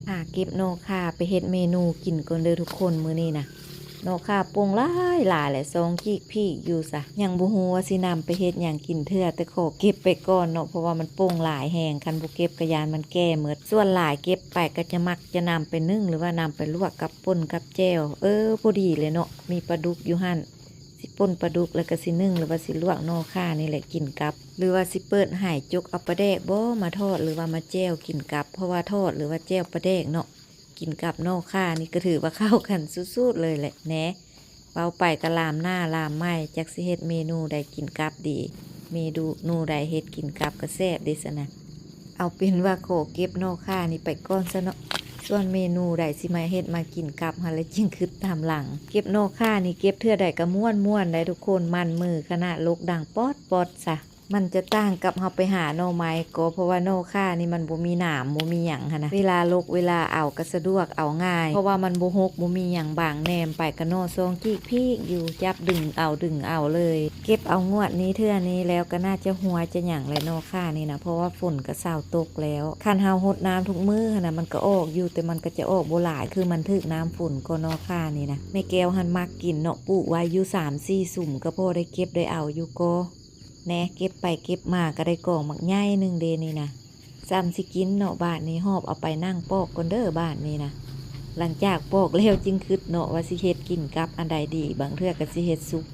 ຫາເກັບໜໍ່ຂ່າໄປເຮັດເມນູກິນກ່ອນເດີທຸກຄົນ ມື້ນີ້ນະ. ໜໍ່ຂ່າປົ່ງຫຼາຍໆ ແລະ ສອງຈີກພີກຢູ່ຊະ ຍັງບໍ່ຮູ້ວ່າຊິນຳໄປເຮັດຫຍັງກິນເທື່ອ ແຕ່ຂໍເກັບໄປກ່ອນເນາະ ເພາະວ່າມັນປົ່ງຫຼາຍແຮງ ຄັນບໍ່ເກັບກະຢ້ານມັນແກ່ໝົດ. ສ່ວນຫຼາຍເກັບໄປກະຈະມັກຈະນຳໄປໜຶ້ງ ຫຼືວ່ານຳໄປລວກກັບປົ່ນກັບແຈ່ວ. ເອີ ພໍດີເລີຍເນາະ ມີປາດຸກຢູ່ຫັ້ນ ຊິປົ່ນປາດຸກ ແລ້ວກະຊິໜຶ້ງ ຫຼືວ່າຊິລວກໜໍ່ຂ່ານີ້ແຫຼະກິນກັບ ຫຼືວ່າຊິເປີດໄຫຈົກເອົາປາແດກບໍ ມາທອດ ຫຼືວ່າມາແຈ່ວກິນກັບ ເພາະວ່າທອດ ຫຼືວ່າແຈ່ວປາແດກເນາະ ກິນກັບໜໍ່ຂ່ານີ້ກະຖືວ່າເຂົ້າກັນສຸດໆເລີຍແຫຼະແນ. ເວົ້າໄປກະລາມໜ້າລາມໄໝ້ ຈັກຊິເຮັດເມນູໃດກິນກັບດີ ເມນູໃດເຮັດກິນກັບກະແຊບເດຊັ້ນນະ. ເອົາເປັນວ່າຂໍເກັບໜໍ່ຂ່ານີ້ໄປກ່ອນຊະເນາະ ສ່ວນເມນູໃດຊິມາເຮັດມາກິນກັບຫັ້ນແຫຼະຈຶ່ງຄຶດຕາມຫຼັງ. ເກັບໜໍ່ຂ່ານີ້ເກັບເທື່ອໃດກະມ່ວນໆໄດ໋ທຸກຄົນ ມັນມືຂະໜາດ ລົກດັງປອດໆຊະ. ມັນຈະຕ່າງກັບເຮົາໄປຫາໜໍ່ໄມ້ກໍ ເພາະວ່າໜໍ່ຂ່ານີ້ມັນບໍ່ມີໜາມ ບໍ່ມີຫຍັງຫັ້ນນະ ເວລາລົກເວລາເອົາກະສະດວກເອົາງ່າຍ ເພາະວ່າມັນບໍ່ຮົກ ບໍ່ມີຫຍັງບັງ ແນມໄປກະໜໍ່ສອງຈີກພີກຢູ່ ຈັບດຶງເອົາດຶງເອົາເລີຍ. ເກັບເອົາງວດນີ້ເທື່ອນີ້ແລ້ວກະໜ້າຈະຫົວຈະຫຍັງແຫຼະໜໍ່ຂ່ານີ້ນະ ເພາະວ່າຝົນກະເຊົາຕົກແລ້ວ. ຄັນເຮົາຫົດນ້ຳທຸກມື້ຫັ້ນນະ ມັນກະອອກຢູ່ ແຕ່ມັນກະຈະອອກບໍ່ຫຼາຍ ຄືມັນຖືກນ້ຳຝົນກໍ ໜໍ່ຂ່ານີ້ນະ. ແມ່ແກ້ວຫັ້ນມັກກິນເນາະ ປູກໄວ້ຢູ່ສາມສີ່ສຸມ ກະພໍໄດ້ເກັບໄດ້ເອົາຢູ່ກໍ. ແນ່ ເກັບໄປເກັບມາກະໄດ້ກອງບັກໃຫຍ່ໜຶ່ງເດນີ້ນະ. ຊ່ຳຊິກິນເນາະ ບາດນີ້ຫອບເອົາໄປນັ່ງປອກກ່ອນເດີບາດນີ້ນະ. ຫຼັງຈາກປອກແລ້ວຈຶ່ງຄຶດເນາະວ່າຊິເຮັດກິນກັບອັນໃດດີ ບາງເທື່ອກະຊິເຮັດຊຸບ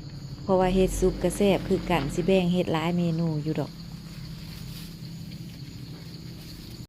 ເພາະວ່າເຮັດຊຸບກະແຊບຄືກັນ ຊິແບ່ງເຮັດຫຼາຍເມນູຢູ່ດອກ.